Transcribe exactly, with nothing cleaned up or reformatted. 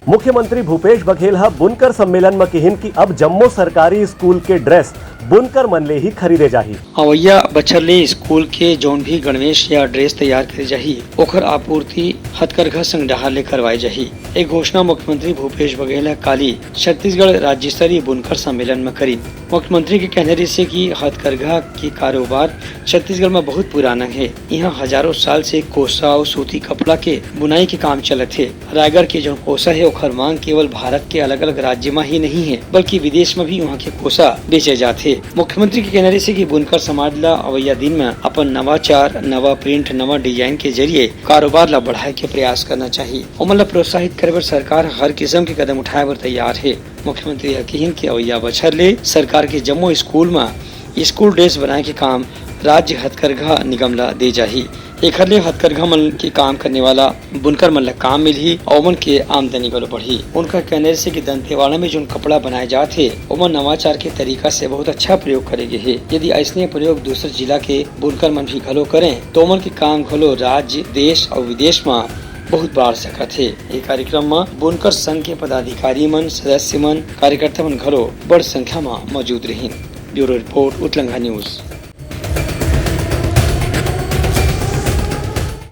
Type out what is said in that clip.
मुख्यमंत्री भूपेश बघेल ह बुनकर सम्मेलन म किहिन कि अब जम्मो सरकारी स्कूल के ड्रेस बुनकर मन ले ही खरीदे जाही। अवैया बछर ले स्कूल के जौन भी गणवेश या ड्रेस तैयार करे जाही, ओखर आपूर्ति हथकरघा संघ डहार ले करवाए जाही। ए घोषणा मुख्यमंत्री भूपेश बघेल ह काली छत्तीसगढ़ राज्य स्तरीय बुनकर सम्मेलन म करिन। मुख्यमंत्री के कहना रहिसे कि हथकरघा के कारोबार छत्तीसगढ़ म बहुत पुराना हे। इहाँ हजारों साल से कोसा अउ सूती कपड़ा के बुनाई के काम चलत हे। रायगढ़ के जौन कोसा हे, ओखर मांग केवल भारत के अलग-अलग राज्य म ही नहीं हे, बल्कि विदेश म भी उहाँ के कोसा बेचे जाथे। मुख्यमंत्री के कहना रहिसे कि बुनकर समाज ल अवैया दिन म अपन नवाचार, नवा प्रिंट, नवा डिजाइन के जरिए कारोबार ल बढ़ाए के प्रयास करना चाही। ओमन ल प्रोत्साहित करे बर सरकार हर किसम के कदम उठाए बर तैयार हे। मुख्यमंत्री ह किहिन कि अवैया बछर ले सरकार के जम्मो स्कूल म स्कूल ड्रेस बनाए के काम राज्य हथकरघा निगम ल दे जाही। एखर ले हथकरघा मन के काम करने वाला बुनकर मन ल काम मिलही अउ ओमन के आमदनी घलो बढ़ही। उनकर कहना रहिसे कि दंतेवाड़ा में जोन कपड़ा बनाए जात हे, ओमन नवाचार के तरीका से बहुत अच्छा प्रयोग करे गे हे। यदि अइसने प्रयोग दूसर जिला के बुनकर मन भी घलो करें, तो ओमन के काम घलो राज्य, देश अउ विदेश म बहुत बाढ़ सकत हे। ए कार्यक्रम म बुनकर संघ के पदाधिकारी मन, सदस्य मन, कार्यकर्ता मन घलो बड़ संख्या म मौजूद रहिन। Bureau report, Utlangha news.